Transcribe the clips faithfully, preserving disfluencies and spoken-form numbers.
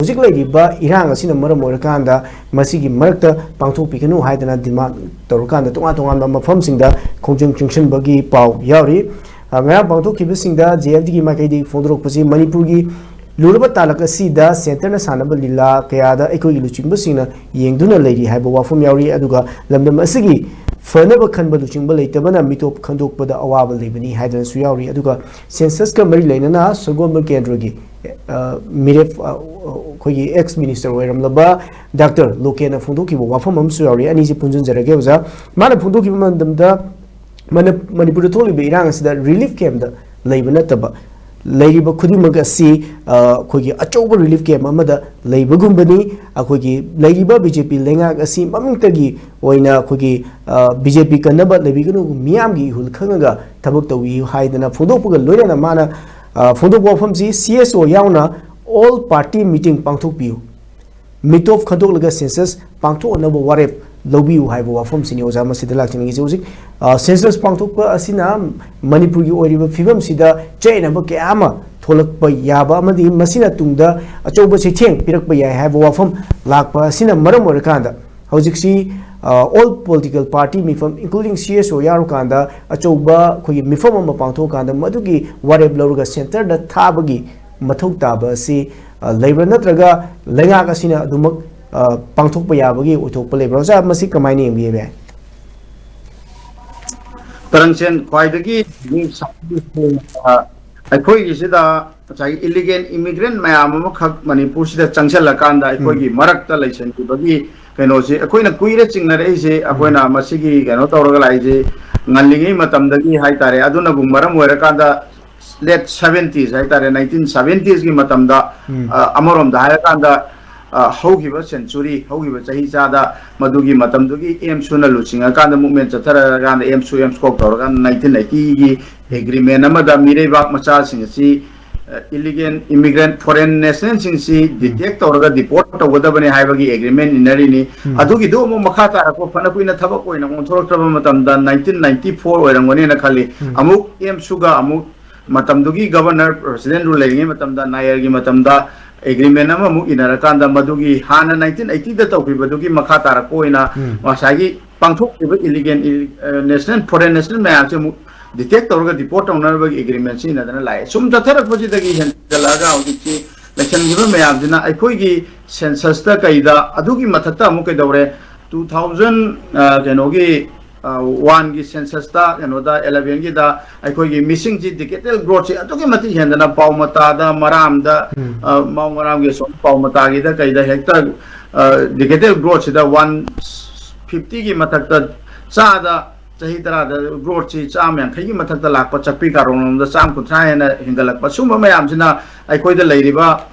ꯍꯧꯖꯤꯛ ꯂꯩꯔꯤꯕ ꯏꯔꯥꯡ ꯑꯁꯤꯅ ꯃꯔꯝ ꯑꯣꯏꯔꯀꯥꯟꯗ ꯃꯁꯤꯒꯤ ꯃꯔꯛꯇ ꯄꯥꯡꯊꯣꯛꯄꯤꯒꯅꯨ ꯍꯥꯏꯗꯅ demand ꯇꯧꯔꯀꯥꯟꯗ ꯇꯣꯉꯥꯟ ꯇꯣꯉꯥꯟꯕ ꯃꯐꯝꯁꯤꯡꯗ ꯈꯣꯡꯖꯪ ꯆꯪꯁꯤꯟꯕꯒꯤ ꯄꯥꯎ ꯌꯥꯎꯔꯤ꯫ ꯑ, ꯉꯔꯥꯡ ꯄꯥꯡꯊꯣꯛꯈꯤꯕꯁꯤꯡꯗ J F D ꯒꯤ ꯃꯥꯏꯀꯩꯗꯒꯤ ꯐꯣꯡꯗꯣꯔꯛꯄꯁꯤ ꯃꯅꯤꯄꯨꯔꯒꯤ ꯂꯨꯔꯕ ꯇꯥꯂꯛ ꯑꯁꯤꯗ centre ꯅ ꯁꯥꯟꯅꯕ ꯂꯤꯂꯥ ꯀꯌꯥꯗ ꯑꯩꯈꯣꯏꯒꯤ ꯂꯨꯆꯤꯡꯕꯁꯤꯡꯅ ꯌꯦꯡꯗꯨꯅ ꯂꯩꯔꯤ ꯍꯥꯏꯕ ꯋꯥꯐꯝ ꯌꯥꯎꯔꯤ꯫ ꯑꯗꯨꯒ ꯂꯝꯗꯝ ꯑꯁꯤꯒꯤ ꯐꯅꯕ ꯈꯟꯕ ꯂꯨꯆꯤꯡꯕ ꯂꯩꯇꯕꯅ ꯃꯤꯇꯣꯞ ꯈꯟꯗꯣꯛꯄꯗ ꯑꯋꯥꯕ ꯂꯩꯕꯅꯤ ꯍꯥꯏꯗꯅꯁꯨ ꯌꯥꯎꯔꯤ꯫ ꯑꯗꯨꯒ census ꯀ ꯃꯔꯤ ꯂꯩꯅꯅ ꯁꯒꯣꯜꯕꯟ ꯀꯦꯟꯗ꯭ꯔꯒꯤ, ꯑ, ꯃꯤꯔꯦꯞ, ꯑ, ꯑꯩꯈꯣꯏꯒꯤ ex minister ꯑꯣꯏꯔꯝꯂꯕ Doctor ꯂꯣꯀꯦꯟꯅ ꯐꯣꯡꯗꯣꯛꯈꯤꯕ ꯋꯥꯐꯝ ꯑꯃꯁꯨ ꯌꯥꯎꯔꯤ꯫ ꯑꯅꯤꯁꯤ ꯄꯨꯟꯁꯤꯟꯖꯔꯒꯦ ꯑꯣꯖꯥ꯫ ꯃꯥꯅ ꯐꯣꯡꯗꯣꯛꯈꯤꯕ ꯃꯇꯝꯗ ꯃꯅ-, ꯃꯅꯤꯄꯨꯔꯗ ꯊꯣꯛꯂꯤꯕ ꯏꯔꯥꯡ ꯑꯁꯤꯗ relief camp ꯇ ꯂꯩꯕ ꯅꯠꯇꯕ ꯂꯩꯔꯤꯕ ꯈꯨꯗꯤꯡꯃꯛ ꯑꯁꯤ, ꯑ, ꯑꯩꯈꯣꯏꯒꯤ ꯑꯆꯧꯕ relief camp ꯑꯃꯗ ꯂꯩꯕꯒꯨꯝꯕꯅꯤ꯫ ꯑꯩꯈꯣꯏꯒꯤ ꯂꯩꯔꯤꯕ B J P ꯂꯩꯉꯥꯛ ꯑꯁꯤ ꯃꯃꯤꯡꯇꯒꯤ ꯑꯣꯏꯅ ꯑꯩꯈꯣꯏꯒꯤ, ꯑ, B J P ꯀꯟꯅꯕ ꯂꯩꯕꯤꯒꯅꯨ, ꯃꯤꯌꯥꯝꯒꯤ ꯏꯍꯨꯜ ꯈꯪꯉꯒ ꯊꯕꯛ ꯇꯧꯕꯤꯌꯨ ꯍꯥꯏꯗꯅ ꯐꯣꯡꯗꯣꯛꯄꯒ ꯂꯣꯏꯅꯅ ꯃꯥꯅ, ꯑ, ꯐꯣꯡꯗꯣꯛꯄ ꯋꯥꯐꯝꯁꯤ C S O ꯌꯥꯎꯅ all party meeting ꯄꯥꯡꯊꯣꯛꯄꯤꯌꯨ, ꯃꯤꯇꯣꯞ ꯈꯟꯗꯣꯛꯂꯒ census ꯄꯥꯡꯊꯣꯛꯅꯕ ꯋꯥꯔꯦꯞ ꯂꯧꯕꯤꯌꯨ ꯍꯥꯏꯕ ꯋꯥꯐꯝꯁꯤꯅꯤ ꯑꯣꯖꯥ ꯃꯁꯤꯗ ꯂꯥꯛꯆꯅꯤꯡꯉꯤꯁꯦ꯫ ꯍꯧꯖꯤꯛ, ꯑ, census ꯄꯥꯡꯊꯣꯛꯄ ꯑꯁꯤꯅ ꯃꯅꯤꯄꯨꯔꯒꯤ ꯑꯣꯏꯔꯤꯕ ꯐꯤꯕꯝꯁꯤꯗ ꯆꯌꯦꯠꯅꯕ ꯀꯌꯥ ꯑꯃ ꯊꯣꯛꯂꯛꯄ ꯌꯥꯕ ꯑꯃꯗꯤ ꯃꯁꯤꯅ ꯇꯨꯡꯗ ꯑꯆꯧꯕ ꯆꯩꯊꯦꯡ ꯄꯤꯔꯛꯄ ꯌꯥꯏ ꯍꯥꯏꯕ ꯋꯥꯐꯝ ꯂꯥꯛꯄ ꯑꯁꯤꯅ ꯃꯔꯝ ꯑꯣꯏꯔꯀꯥꯟꯗ ꯍꯧꯖꯤꯛꯁꯤ, ꯑ, all political party ꯃꯤꯐꯝ, including C S O ꯌꯥꯎꯔꯀꯥꯟꯗ ꯑꯆꯧꯕ ꯑꯩꯈꯣꯏꯒꯤ ꯃꯤꯐꯝ ꯑꯃ ꯄꯥꯡꯊꯣꯛꯑꯀꯥꯟꯗ ꯃꯗꯨꯒꯤ ꯋꯥꯔꯦꯞ ꯂꯧꯔꯒ centre ꯗ ꯊꯥꯕꯒꯤ ꯃꯊꯧ ꯇꯥꯕ ꯑꯁꯤ, ꯑ, ꯂꯩꯕ꯭ꯔꯥ? ꯅꯠꯇ꯭ꯔꯒ ꯂꯩꯉꯥꯛ ꯑꯁꯤꯅ ꯑꯗꯨꯃꯛ, ꯑ, ꯄꯥꯡꯊꯣꯛꯄ ꯌꯥꯕꯒꯤ ꯑꯣꯏꯊꯣꯛꯄ ꯂꯩꯕ꯭ꯔꯥ? ꯑꯣꯖꯥ, ꯃꯁꯤ ꯀꯃꯥꯏꯅ ꯌꯦꯡꯕꯤꯕ ꯌꯥꯏ? ꯇꯔꯪꯁꯦꯟ, ꯈ꯭ꯋꯥꯏꯗꯒꯤ ꯑ, ꯑꯩꯈꯣꯏꯒꯤꯁꯤꯗ ꯉꯁꯥꯏꯒꯤ illegal immigrant ꯃꯌꯥꯝ ꯑꯃꯈꯛ ꯃꯅꯤꯄꯨꯔꯁꯤꯗ ꯆꯪꯁꯤꯜꯂꯀꯥꯟꯗ ꯑꯩꯈꯣꯏꯒꯤ ꯎꯝ꯫ ꯃꯔꯛꯇ ꯂꯩꯁꯟꯈꯤꯕꯒꯤ ꯀꯩꯅꯣꯁꯦ ꯑꯩꯈꯣꯏꯅ ꯀꯨꯏꯔꯦ ꯆꯤꯡꯅꯔꯛꯏꯁꯦ꯫ ꯎꯝ꯫ ꯑꯩꯈꯣꯏꯅ ꯃꯁꯤꯒꯤ ꯀꯩꯅꯣ ꯇꯧꯔꯒ ꯂꯥꯛꯏꯁꯦ ꯉꯜꯂꯤꯉꯩ ꯃꯇꯝꯗꯒꯤ ꯍꯥꯏꯇꯥꯔꯦ꯫ ꯑꯗꯨꯅꯕꯨ ꯃꯔꯝ ꯑꯣꯏꯔꯀꯥꯟꯗ late seventies ꯍꯥꯏꯇꯥꯔꯦ, nineteen seventies ꯀꯤ ꯃꯇꯝꯗ, ꯎꯝ꯫ ꯑ, ꯑꯃꯔꯣꯝꯗ ꯍꯥꯏꯔꯀꯥꯟꯗ, ꯑ, ꯍꯧꯈꯤꯕ century, ꯍꯧꯈꯤꯕ ꯆꯍꯤ ꯆꯥꯗ ꯃꯗꯨꯒꯤ ꯃꯇꯝꯗꯨꯒꯤ AMSU ꯅ ꯂꯨꯆꯤꯡꯉꯀꯥꯟꯗ movement ꯆꯠꯊꯔꯀꯥꯟꯗ AMSU, AMSCOC ꯇꯧꯔꯀꯥꯟꯗ nineteen eighty ꯒꯤ agreement ꯑꯃꯗ ꯃꯤꯔꯩꯕꯥꯛ ꯃꯆꯥꯁꯤꯡ ꯑꯁꯤ, ꯑ, illegal immigrant, foreign national ꯁꯤꯡꯁꯤ ꯎꯝ꯫ detect ꯇꯧꯔꯒ deport ꯇꯧꯒꯗꯕꯅꯤ ꯍꯥꯏꯕꯒꯤ agreement ꯏꯟꯅꯔꯤꯅꯤ꯫ ꯎꯝ꯫ ꯑꯗꯨꯒꯤꯗꯨ ꯑꯃꯨꯛ ꯃꯈꯥ ꯇꯥꯔꯛꯄ ꯐꯅ ꯀꯨꯏꯅ ꯊꯕꯛ ꯑꯣꯏꯅ ꯑꯣꯟꯊꯣꯔꯛꯇ꯭ꯔꯕ ꯃꯇꯝꯗ nineteen ninety four ꯑꯣꯏꯔꯝꯒꯅꯦꯅ ꯈꯜꯂꯤ꯫ ꯎꯝ꯫ ꯑꯃꯨꯛ AMSU ꯒ ꯑꯃꯨꯛ ꯃꯇꯝꯗꯨꯒꯤ governor president rule ꯂꯩꯔꯤꯉꯩ ꯃꯇꯝꯗ ꯅꯥꯌꯔꯒꯤ ꯃꯇꯝꯗ, ꯑꯦꯒ꯭ꯔꯤꯃꯦꯟ ꯑꯃꯃꯨꯛ ꯏꯟꯅꯔꯀꯥꯟꯗ ꯃꯗꯨꯒꯤ ꯍꯥꯟꯅ ꯅꯥꯏꯟꯇꯤꯟ ꯑꯩꯠꯇꯤꯗ ꯇꯧꯈꯤꯕꯗꯨꯒꯤ ꯃꯈꯥ ꯇꯥꯔꯛꯄ ꯑꯣꯏꯅ ꯎꯝ꯫ ꯉꯁꯥꯏꯒꯤ ꯄꯥꯡꯊꯣꯛꯈꯤꯕ ꯏꯂꯤꯒꯦꯜ, ꯅꯦꯁꯅꯦꯜ, ꯐꯣꯔꯦꯟ ꯅꯦꯁꯅꯦꯜ ꯃꯌꯥꯝꯁꯦ ꯑꯃꯨꯛ ꯗꯤꯇꯦꯛ ꯇꯧꯔꯒ ꯗꯤꯄꯣꯔꯠ ꯇꯧꯅꯅꯕꯒꯤ ꯑꯦꯒ꯭ꯔꯤꯃꯦꯟ ꯁꯤꯖꯤꯟꯅꯗꯅ ꯂꯥꯛꯑꯦ꯫ ꯁꯨꯝ ꯆꯠꯊꯔꯛꯄꯁꯤꯗꯒꯤ ꯍꯦꯟꯖꯜꯂꯛꯑꯒ ꯍꯧꯖꯤꯛꯇꯤ ꯂꯩꯁꯟꯈꯤꯕ ꯃꯌꯥꯝꯁꯤꯅ ꯑꯩꯈꯣꯏꯒꯤ ꯁꯦꯟꯁꯁꯇ ꯀꯩꯗ ꯑꯗꯨꯒꯤ ꯃꯊꯛꯇ ꯑꯃꯨꯛ ꯀꯩꯗꯧꯔꯦ, ꯇꯨ ꯊꯥꯎꯖꯟ ꯀꯩꯅꯣꯒꯤ ꯋꯥꯟꯒꯤ ꯁꯦꯟꯁꯁꯇ, ꯀꯩꯅꯣꯗ, ꯑꯦꯂꯚꯦꯟꯒꯤꯗ ꯑꯩꯈꯣꯏꯒꯤ ꯃꯤꯁꯤꯡꯁꯤ ꯗꯤꯀꯦꯇꯦꯜ ꯒ꯭ꯔꯣꯠꯁꯤ ꯑꯗꯨꯛꯀꯤ ꯃꯇꯤꯛ ꯍꯦꯟꯗꯅ ꯄꯥꯎ ꯃꯇꯥꯗ, ꯃꯔꯥꯝꯗ, ꯎꯝ꯫ ꯑ, ꯃꯥꯎ ꯃꯔꯥꯝꯒꯤ ꯑꯁꯣꯝ ꯄꯥꯎ ꯃꯇꯥꯒꯤꯗ ꯀꯩꯗ ꯍꯦꯛꯇ ꯗꯤꯀꯦꯇꯦꯜ ꯒ꯭ꯔꯣꯠꯁꯤꯗ ꯋꯥꯟ ꯐꯤꯐꯇꯤꯒꯤ ꯃꯊꯛꯇ, ꯆꯥꯗ, ꯆꯍꯤ ꯇꯔꯥꯗ ꯒ꯭ꯔꯣꯠꯁꯤ ꯆꯥꯝꯃ ꯌꯥꯡꯈꯩꯒꯤ ꯃꯊꯛꯇ ꯂꯥꯛꯄ, ꯆꯥꯛꯄꯤ ꯀꯥꯔꯣꯡꯂꯣꯝꯗ ꯆꯥꯝ ꯀꯨꯟꯊ꯭ꯔꯥ ꯍꯦꯟꯅ ꯍꯦꯟꯒꯠꯂꯛꯄ, ꯁꯨꯝꯕ ꯃꯌꯥꯝꯁꯤꯅ ꯑꯩꯈꯣꯏꯗ ꯂꯩꯔꯤꯕ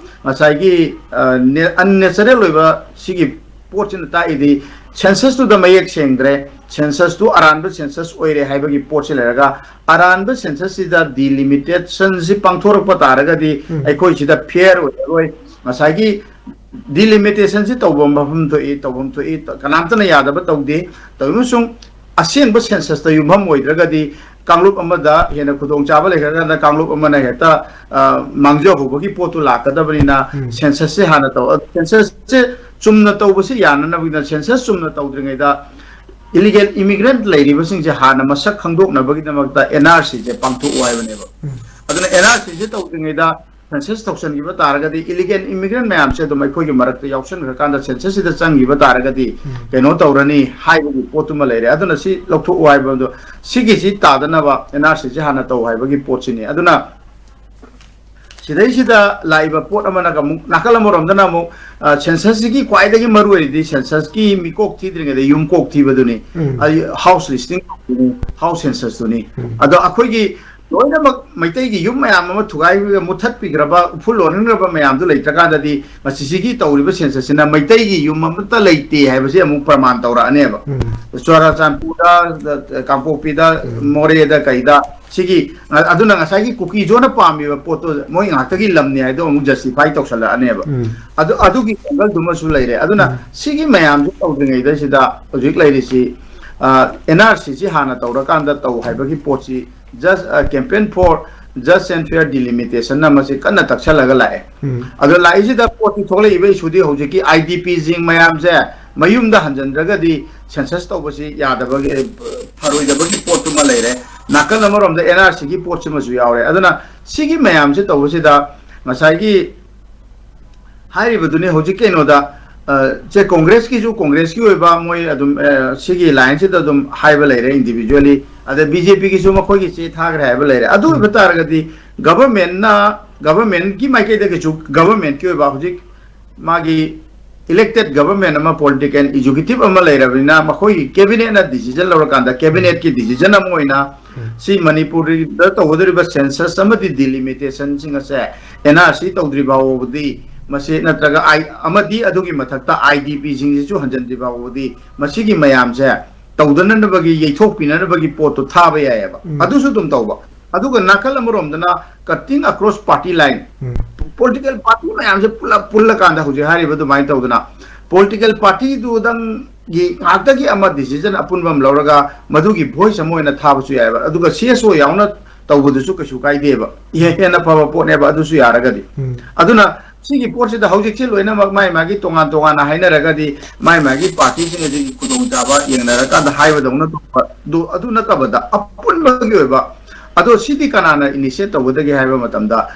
ꯉꯁꯥꯏꯒꯤ ꯑꯟꯅꯦꯆꯔꯦꯜ ꯑꯣꯏꯕ ꯁꯤꯒꯤ ꯄꯣꯠꯁꯤꯅ ꯇꯥꯛꯏꯗꯤ ꯁꯦꯟꯁꯁꯇꯨꯗ ꯃꯌꯦꯛ ꯁꯦꯡꯗ꯭ꯔꯦ, ꯁꯦꯟꯁꯁꯇꯨ ꯑꯔꯥꯟꯕ ꯁꯦꯟꯁꯁ ꯑꯣꯏꯔꯦ ꯍꯥꯏꯕꯒꯤ ꯄꯣꯠꯁꯤ ꯂꯩꯔꯒ, ꯑꯔꯥꯟꯕ ꯁꯦꯟꯁꯁꯁꯤꯗ ꯗꯤꯂꯤꯃꯤꯇꯦꯁꯟꯁꯤ ꯄꯥꯡꯊꯣꯔꯛꯄ ꯇꯥꯔꯒꯗꯤ ꯎꯝ꯫ ꯑꯩꯈꯣꯏꯁꯤꯗ ꯐꯤꯌꯔ ꯑꯣꯏꯔꯔꯣꯏ꯫ ꯉꯁꯥꯏꯒꯤ ꯗꯤꯂꯤꯃꯤꯇꯦꯁꯟꯁꯤ ꯇꯧꯕ ꯃꯐꯝ ꯊꯣꯛꯏ, ꯇꯧꯐꯝ ꯊꯣꯛꯏ, ꯀꯅꯥꯝꯇꯅ ꯌꯥꯗꯕ ꯇꯧꯗꯦ꯫ ꯇꯧꯏ ꯑꯃꯁꯨꯡ ꯑꯁꯦꯡꯕ ꯁꯦꯟꯁꯁꯇ ꯌꯨꯝꯐꯝ ꯑꯣꯏꯗ꯭ꯔꯒꯗꯤ ꯀꯥꯡꯂꯨꯞ ꯑꯃꯗ ꯍꯦꯟꯅ ꯈꯨꯗꯣꯡꯆꯥꯕ ꯂꯩꯈ꯭ꯔꯀꯥꯟꯗ ꯀꯥꯡꯂꯨꯞ ꯑꯃꯅ ꯍꯦꯛꯇ, ꯑ, ꯃꯥꯡꯖꯍꯧꯕꯒꯤ ꯄꯣꯠꯇꯨ ꯂꯥꯛꯀꯗꯕꯅꯤꯅ ꯎꯝ꯫ ꯁꯦꯟꯁꯁꯁꯦ ꯍꯥꯟꯅ ꯇꯧ-, ꯑ, ꯁꯦꯟꯁꯁꯁꯦ ꯆꯨꯝꯅ ꯇꯧꯕꯁꯤ ꯌꯥꯅꯅꯕꯒꯤꯗ ꯁꯦꯟꯁꯁ ꯆꯨꯝꯅ ꯇꯧꯗ꯭ꯔꯤꯉꯩꯗ ꯏꯂꯤꯒꯦꯜ ꯏꯃꯤꯒ꯭ꯔꯦꯟꯠ ꯂꯩꯔꯤꯕꯁꯤꯡꯁꯦ ꯍꯥꯟꯅ ꯃꯁꯛ ꯈꯪꯗꯣꯛꯅꯕꯒꯤꯗꯃꯛꯇ ꯑꯦꯟ ꯑꯥꯔ ꯁꯤꯁꯦ ꯄꯥꯡꯊꯣꯛꯎ ꯍꯥꯏꯕꯅꯦꯕ꯫ ꯎꯝ꯫ ꯑꯗꯨꯅ ꯑꯦꯟ ꯑꯥꯔ ꯁꯤꯁꯦ ꯇꯧꯗ꯭ꯔꯤꯉꯩꯗ ꯁꯦꯟꯁꯁ ꯇꯧꯁꯤꯟꯈꯤꯕ ꯇꯥꯔꯒꯗꯤ ꯏꯂꯤꯒꯦꯜ ꯏꯃꯤꯒ꯭ꯔꯦꯟꯠ ꯃꯌꯥꯝꯁꯦ ꯑꯗꯨꯝ ꯑꯩꯈꯣꯏꯒꯤ ꯃꯔꯛꯇ ꯌꯥꯎꯁꯟꯈ꯭ꯔꯀꯥꯟꯗ ꯁꯦꯟꯁꯁꯁꯤꯗ ꯆꯪꯈꯤꯕ ꯇꯥꯔꯒꯗꯤ ꯎꯝ꯫ ꯀꯩꯅꯣ ꯇꯧꯔꯅꯤ ꯍꯥꯏꯕꯒꯤ ꯄꯣꯠꯇꯨꯃ ꯂꯩꯔꯦ꯫ ꯑꯗꯨꯅ ꯁꯤ ꯂꯧꯊꯣꯛꯎ ꯍꯥꯏꯕꯗꯣ, ꯁꯤꯒꯤꯁꯤ ꯇꯥꯗꯅꯕ ꯑꯦꯟ ꯑꯥꯔ ꯁꯤꯁꯦ ꯍꯥꯟꯅ ꯇꯧ ꯍꯥꯏꯕꯒꯤ ꯄꯣꯠꯁꯤꯅꯤ꯫ ꯑꯗꯨꯅ ꯁꯤꯗꯩꯁꯤꯗ ꯂꯥꯛꯏꯕ ꯄꯣꯠ ꯑꯃꯅꯒ ꯑꯃꯨꯛ, ꯅꯥꯀꯜ ꯑꯃꯔꯣꯝꯗꯅ ꯑꯃꯨꯛ, ꯑ, ꯁꯦꯟꯁꯁꯁꯤꯒꯤ ꯈ꯭ꯋꯥꯏꯗꯒꯤ ꯃꯔꯨ ꯑꯣꯏꯔꯤꯗꯤ ꯁꯦꯟꯁꯁꯀꯤ ꯃꯤꯀꯣꯛ ꯊꯤꯗ꯭ꯔꯤꯉꯩꯗ ꯌꯨꯝ ꯀꯣꯛ ꯊꯤꯕꯗꯨꯅꯤ꯫ ꯎꯝ꯫ ꯑꯩ ꯍꯥꯎꯁ ꯂꯤꯁꯇꯤꯡ ꯇꯧꯗꯣꯏꯅꯤ, ꯍꯥꯎꯁ ꯁꯦꯟꯁꯁꯇꯨꯅꯤ꯫ ꯎꯝ꯫ ꯑꯗꯣ ꯑꯩꯈꯣꯏꯒꯤ ꯂꯣꯏꯅꯃꯛ ꯃꯩꯇꯩꯒꯤ ꯌꯨꯝ ꯃꯌꯥꯝ ꯑꯃ ꯊꯨꯒꯥꯏꯈ꯭ꯔꯒ ꯃꯨꯠꯊꯠꯄꯤꯈ꯭ꯔꯕ, ꯎꯐꯨꯜ ꯂꯣꯟꯍꯟꯈ꯭ꯔꯕ ꯃꯌꯥꯝꯗꯨ ꯂꯩꯇ꯭ꯔꯀꯥꯟꯗꯗꯤ ꯃꯁꯤꯁꯤꯒꯤ ꯇꯧꯔꯤꯕ ꯁꯦꯟꯁꯁꯁꯤꯅ ꯃꯩꯇꯩꯒꯤ ꯌꯨꯝ ꯑꯃꯠꯇ ꯂꯩꯇꯦ ꯍꯥꯏꯕꯁꯤ ꯑꯃꯨꯛ ꯄ꯭ꯔꯃꯥꯟ ꯇꯧꯔꯛꯑꯅꯦꯕ꯫ ꯎꯝ꯫ ꯆꯨꯔꯥꯆꯥꯟꯄꯨꯔꯗ, ꯀꯥꯡꯄꯣꯛꯄꯤꯗ, ꯎꯝ꯫ ꯃꯣꯔꯦꯗ, ꯀꯩꯗ, ꯁꯤꯒꯤ, ꯑꯗꯨꯅ ꯉꯁꯥꯏꯒꯤ ꯀꯨꯀꯤ ꯖꯣꯟꯅ ꯄꯥꯝꯃꯤꯕ ꯄꯣꯠꯇꯣ ꯃꯣꯏ ꯉꯥꯛꯇꯒꯤ ꯂꯝꯅꯤ ꯍꯥꯏꯗꯣ ꯑꯃꯨꯛ ꯖꯁꯇꯤꯐꯥꯏ ꯇꯧꯁꯜꯂꯛꯑꯅꯦꯕ꯫ ꯎꯝ꯫ ꯑꯗꯨ, ꯑꯗꯨꯒꯤ ꯑꯦꯡꯒꯜꯗꯨꯃꯁꯨ ꯂꯩꯔꯦ꯫ ꯑꯗꯨꯅ ꯎꯝ꯫ ꯁꯤꯒꯤ ꯃꯌꯥꯝꯁꯦ ꯇꯧꯗ꯭ꯔꯤꯉꯩꯗ ꯁꯤꯗ ꯍꯧꯖꯤꯛ ꯂꯩꯔꯤꯁꯤ, ꯑ, ꯑꯦꯟ ꯑꯥꯔ ꯁꯤꯁꯤ ꯍꯥꯟꯅ ꯇꯧꯔꯀꯥꯟꯗ ꯇꯧ ꯍꯥꯏꯕꯒꯤ ꯄꯣꯠꯁꯤ, just a campaign for Just and Fair Delimitation ꯑꯃꯁꯤ ꯀꯟꯅ ꯇꯛꯁꯜꯂꯒ ꯂꯥꯛꯑꯦ꯫ ꯎꯝ꯫ ꯑꯗꯣ ꯂꯥꯛꯏꯁꯤꯗ ꯄꯣꯠꯇꯤ ꯊꯣꯛꯂꯛꯏꯕ issue ꯗꯤ ꯍꯧꯖꯤꯛꯀꯤ I D P ꯁꯤꯡ ꯃꯌꯥꯝꯁꯦ ꯃꯌꯨꯝꯗ ꯍꯟꯖꯤꯟꯗ꯭ꯔꯒꯗꯤ census ꯇꯧꯕꯁꯤ ꯌꯥꯗꯕꯒꯤ, ꯐꯔꯣꯏꯗꯕꯒꯤ ꯄꯣꯠꯇꯨꯃ ꯂꯩꯔꯦ꯫ ꯅꯥꯀꯜ ꯑꯃꯔꯣꯝꯗ N R C ꯒꯤ ꯄꯣꯠꯁꯤꯃꯁꯨ ꯌꯥꯎꯔꯦ꯫ ꯑꯗꯨꯅ ꯁꯤꯒꯤ ꯃꯌꯥꯝꯁꯤ ꯇꯧꯕꯁꯤꯗ ꯉꯁꯥꯏꯒꯤ ꯍꯥꯏꯔꯤꯕꯗꯨꯅꯤ ꯍꯧꯖꯤꯛ ꯀꯩꯅꯣꯗ, ꯑ, ꯁꯦ Congress ꯀꯤꯁꯨ Congress ꯀꯤ ꯑꯣꯏꯕ ꯃꯣꯏ ꯑꯗꯨꯝ, ꯑ, ꯁꯤꯒꯤ line ꯁꯤꯗ ꯑꯗꯨꯝ ꯍꯥꯏꯕ ꯂꯩꯔꯦ individually, ꯑꯗ B J P ꯒꯤꯁꯨ ꯃꯈꯣꯏꯒꯤ ꯆꯦ ꯊꯥꯈ꯭ꯔꯦ ꯍꯥꯏꯕ ꯂꯩꯔꯦ꯫ ꯑꯗꯨ ꯑꯣꯏꯕ ꯇꯥꯔꯒꯗꯤ government ꯅ, government ꯀꯤ ꯃꯥꯏꯀꯩꯗꯒꯤꯁꯨ government ꯀꯤ ꯑꯣꯏꯕ ꯍꯧꯖꯤꯛ ꯃꯥꯒꯤ elected government ꯑꯃ, political executive ꯑꯃ ꯂꯩꯔꯕꯅꯤꯅ ꯃꯈꯣꯏꯒꯤ cabinet ꯅ decision ꯂꯧꯔꯀꯥꯟꯗ cabinet ꯀꯤ decision ꯑꯃ ꯑꯣꯏꯅ ꯁꯤ ꯃꯅꯤꯄꯨꯔꯗ ꯇꯧꯒꯗꯧꯔꯤꯕ census ꯑꯃꯗꯤ delimitation ꯁꯤꯡ ꯑꯁꯦ N R C ꯇꯧꯗ꯭ꯔꯤ ꯐꯥꯎꯕꯗꯤ ꯃꯁꯤ ꯅꯠꯇ꯭ꯔꯒ I-, ꯑꯃꯗꯤ ꯑꯗꯨꯒꯤ ꯃꯊꯛꯇ I D P ꯁꯤꯡꯁꯤꯁꯨ ꯍꯟꯖꯤꯟꯗ꯭ꯔꯤ ꯐꯥꯎꯕꯗꯤ ꯃꯁꯤꯒꯤ ꯃꯌꯥꯝꯁꯦ ꯇꯧꯗꯅꯅꯕꯒꯤ, ꯌꯩꯊꯣꯛꯄꯤꯅꯅꯕꯒꯤ ꯄꯣꯠꯇꯣ ꯊꯥꯕ ꯌꯥꯏꯑꯕ꯫ ꯎꯝ꯫ ꯑꯗꯨꯁꯨ ꯑꯗꯨꯝ ꯇꯧꯕ꯫ ꯑꯗꯨꯒ ꯅꯥꯀꯜ ꯑꯃꯔꯣꯝꯗꯅ cutting across party line, ꯎꯝ꯫ political party ꯃꯌꯥꯝꯁꯦ ꯄꯨꯂꯞ ꯄꯨꯜꯂꯀꯥꯟꯗ ꯍꯧꯖꯤꯛ ꯍꯥꯏꯔꯤꯕ ꯑꯗꯨꯃꯥꯏꯅ ꯇꯧꯗꯅ political party ꯗꯨꯗꯪꯒꯤ ꯉꯥꯛꯇꯒꯤ ꯑꯃ decision ꯑꯄꯨꯟꯕ ꯑꯃ ꯂꯧꯔꯒ ꯃꯗꯨꯒꯤ voice ꯑꯃ ꯑꯣꯏꯅ ꯊꯥꯕꯁꯨ ꯌꯥꯏꯑꯕ꯫ ꯑꯗꯨꯒ C S O ꯌꯥꯎꯅ ꯇꯧꯕꯗꯨꯁꯨ ꯀꯩꯁꯨ ꯀꯥꯏꯗꯦꯕ꯫ ꯏꯍꯦ-, ꯍꯦꯟꯅ ꯐꯕ ꯄꯣꯠꯅꯦꯕ ꯑꯗꯨꯁꯨ ꯌꯥꯔꯒꯗꯤ꯫ ꯎꯝ꯫ ꯑꯗꯨꯅ ꯁꯤꯒꯤ ꯄꯣꯠꯁꯤꯗ ꯍꯧꯖꯤꯛꯁꯦ ꯂꯣꯏꯅꯃꯛ ꯃꯥꯏ ꯃꯥꯒꯤ ꯇꯣꯉꯥꯟ ꯇꯣꯉꯥꯟꯅ ꯍꯥꯏꯅꯔꯒꯗꯤ ꯃꯥꯏ ꯃꯥꯒꯤ party ꯁꯤꯡ ꯑꯁꯤꯒꯤ ꯈꯨꯗꯣꯡꯆꯥꯕ ꯌꯦꯡꯅꯔꯀꯥꯟꯗ ꯍꯥꯏꯕꯗꯧꯅ ꯇꯧꯕ, ꯑꯗꯨ, ꯑꯗꯨ ꯅꯠꯇꯕꯗ ꯑꯄꯨꯟꯕꯒꯤ ꯑꯣꯏꯕ, ꯑꯗꯣ ꯁꯤꯗꯤ ꯀꯅꯥꯅ initiate ꯇꯧꯒꯗꯒꯦ ꯍꯥꯏꯕ ꯃꯇꯝꯗ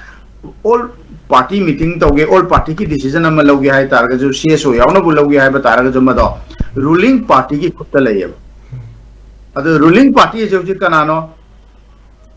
all party meeting ꯇꯧꯒꯦ, all party ꯒꯤ decision ꯑꯃ ꯂꯧꯒꯦ ꯍꯥꯏ ꯇꯥꯔꯒꯁꯨ, C S O ꯌꯥꯎꯅꯕꯨ ꯂꯧꯒꯦ ꯍꯥꯏꯕ ꯇꯥꯔꯒꯁꯨ ꯃꯗꯣ ruling party ꯒꯤ ꯈꯨꯠꯇ ꯂꯩꯌꯦꯕ꯫ ꯑꯗꯣ ruling party ꯁꯦ ꯍꯧꯖꯤꯛ ꯀꯅꯥꯅꯣ?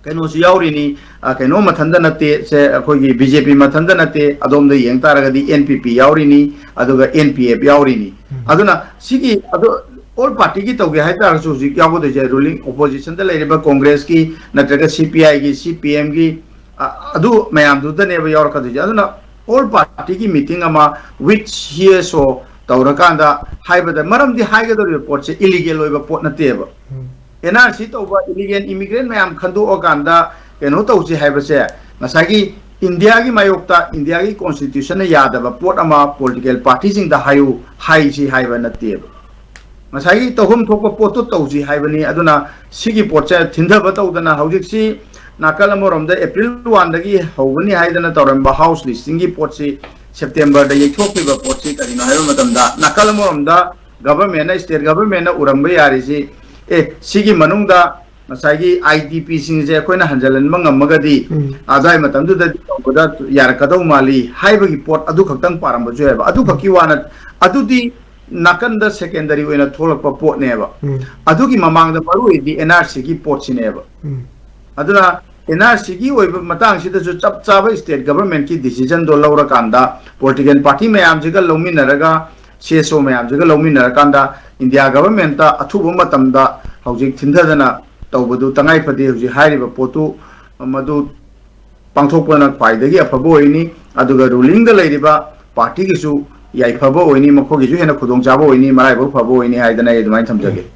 ꯀꯩꯅꯣꯁꯨ ꯌꯥꯎꯔꯤꯅꯤ, ꯑ, ꯀꯩꯅꯣ ꯃꯊꯟꯇ ꯅꯠꯇꯦ, ꯁꯦ ꯑꯩꯈꯣꯏꯒꯤ B J P ꯃꯊꯟꯇ ꯅꯠꯇꯦ, ꯑꯗꯣꯝꯗ ꯌꯦꯡ ꯇꯥꯔꯒꯗꯤ N P P ꯌꯥꯎꯔꯤꯅꯤ, ꯑꯗꯨꯒ N P F ꯌꯥꯎꯔꯤꯅꯤ꯫ ꯑꯗꯨꯅ ꯁꯤꯒꯤ, ꯑꯗꯣ all party ꯒꯤ ꯇꯧꯒꯦ ꯍꯥꯏ ꯇꯥꯔꯒꯁꯨ ꯍꯧꯖꯤꯛ ꯌꯥꯎꯒꯗꯣꯏꯁꯦ ruling opposition ꯗ ꯂꯩꯔꯤꯕ Congress ꯀꯤ ꯅꯠꯇ꯭ꯔꯒ C P I ꯒꯤ, C P M ꯒꯤ, ꯑ, ꯑꯗꯨ ꯃꯌꯥꯝꯗꯨꯗꯅꯦꯕ ꯌꯥꯎꯔꯛꯀꯗꯣꯏꯁꯦ꯫ ꯑꯗꯨꯅ all party ꯒꯤ meeting ꯑꯃ with C S O ꯇꯧꯔꯀꯥꯟꯗ ꯍꯥꯏꯕꯗ, ꯃꯔꯝꯗꯤ ꯍꯥꯏꯒꯗꯧꯔꯤꯕ ꯄꯣꯠꯁꯦ illegal ꯑꯣꯏꯕ ꯄꯣꯠ ꯅꯠꯇꯦꯕ꯫ ꯎꯝ꯫ N R C ꯇꯧꯕ illegal immigrant ꯃꯌꯥꯝ ꯈꯟꯗꯣꯛꯑꯀꯥꯟꯗ ꯀꯩꯅꯣ ꯇꯧꯁꯤ ꯍꯥꯏꯕꯁꯦ, ꯉꯁꯥꯏꯒꯤ India ꯒꯤ ꯃꯥꯌꯣꯛꯇ India ꯒꯤ constitution ꯅ ꯌꯥꯗꯕ ꯄꯣꯠ ꯑꯃ political party ꯁꯤꯡꯗ ꯍꯥꯏꯌꯨ ꯍꯥꯏꯁꯤ ꯍꯥꯏꯕ ꯅꯠꯇꯦꯕ꯫ ꯉꯁꯥꯏꯒꯤ ꯇꯧꯐꯝ ꯊꯣꯛꯄ ꯄꯣꯠꯇꯨ ꯇꯧꯁꯤ ꯍꯥꯏꯕꯅꯤ꯫ ꯑꯗꯨꯅ ꯁꯤꯒꯤ ꯄꯣꯠꯁꯦ ꯊꯤꯟꯊꯕ ꯇꯧꯗꯅ ꯍꯧꯖꯤꯛꯁꯤ ꯅꯥꯀꯜ ꯑꯃꯔꯣꯝꯗ April one ꯗꯒꯤ ꯍꯧꯒꯅꯤ ꯍꯥꯏꯗꯅ ꯇꯧꯔꯝꯕ house listing ꯒꯤ ꯄꯣꯠꯁꯤ September ꯗ ꯌꯩꯊꯣꯛꯈꯤꯕ ꯄꯣꯠꯁꯤ ꯀꯔꯤꯅꯣ ꯍꯥꯏꯕ ꯃꯇꯝꯗ, ꯅꯥꯀꯜ ꯑꯃꯔꯣꯝꯗ government ꯅ, state government ꯅ ꯎꯔꯝꯕ ꯌꯥꯔꯤꯁꯤ, ꯑꯦ, ꯁꯤꯒꯤ ꯃꯅꯨꯡꯗ ꯉꯁꯥꯏꯒꯤ I D P ꯁꯤꯡꯁꯦ ꯑꯩꯈꯣꯏꯅ ꯍꯟꯖꯤꯜꯍꯟꯕ ꯉꯝꯃꯒꯗꯤ, ꯎꯝ꯫ ꯑꯗꯨꯋꯥꯏ ꯃꯇꯝꯗꯨꯗꯗꯤ ꯇꯧꯕꯗ ꯌꯥꯔꯛꯀꯗꯧ ꯃꯥꯜꯂꯤ ꯍꯥꯏꯕꯒꯤ ꯄꯣꯠ ꯑꯗꯨ ꯈꯛꯇꯪ ꯄꯥꯔꯝꯕꯁꯨ ꯌꯥꯏꯕ꯫ ꯑꯗꯨ ꯈꯛꯀꯤ ꯋꯥꯅ, ꯑꯗꯨꯗꯤ ꯅꯥꯀꯟꯗ secondary ꯑꯣꯏꯅ ꯊꯣꯛꯂꯛꯄ ꯄꯣꯠꯅꯦꯕ꯫ ꯎꯝ꯫ ꯑꯗꯨꯒꯤ ꯃꯃꯥꯡꯗ ꯃꯔꯨ ꯑꯣꯏꯗꯤ N R C ꯒꯤ ꯄꯣꯠꯁꯤꯅꯦꯕ꯫ ꯎꯝ꯫ ꯑꯗꯨꯅ N R C ꯒꯤ ꯑꯣꯏꯕ ꯃꯇꯥꯡꯁꯤꯗꯁꯨ ꯆꯞ ꯆꯥꯕ state government ꯀꯤ decision ꯗꯣ ꯂꯧꯔꯀꯥꯟꯗ, political party ꯃꯌꯥꯝꯁꯤꯒ ꯂꯧꯃꯤꯟꯅꯔꯒ, C S O ꯃꯌꯥꯝꯁꯤꯒ ꯂꯧꯃꯤꯟꯅꯔꯀꯥꯟꯗ, India government ꯇ ꯑꯊꯨꯕ ꯃꯇꯝꯗ ꯍꯧꯖꯤꯛ ꯊꯤꯟꯊꯗꯅ ꯇꯧꯕꯗꯨ ꯇꯉꯥꯏ ꯐꯗꯦ꯫ ꯍꯧꯖꯤꯛ ꯍꯥꯏꯔꯤꯕ ꯄꯣꯠꯇꯨ ꯃꯗꯨ ꯄꯥꯡꯊꯣꯛꯄꯅ ꯈ꯭ꯋꯥꯏꯗꯒꯤ ꯑꯐꯕ ꯑꯣꯏꯅꯤ꯫ ꯑꯗꯨꯒ ruling ꯗ ꯂꯩꯔꯤꯕ party ꯒꯤꯁꯨ ꯌꯥꯏꯐꯕ ꯑꯣꯏꯅꯤ, ꯃꯈꯣꯏꯒꯤꯁꯨ ꯍꯦꯟꯅ ꯈꯨꯗꯣꯡꯆꯥꯕ ꯑꯣꯏꯅꯤ, ꯃꯔꯥꯏꯕꯛ ꯐꯕ ꯑꯣꯏꯅꯤ ꯍꯥꯏꯗꯅ ꯑꯩ ꯑꯗꯨꯃꯥꯏꯅ ꯊꯝꯖꯒꯦ꯫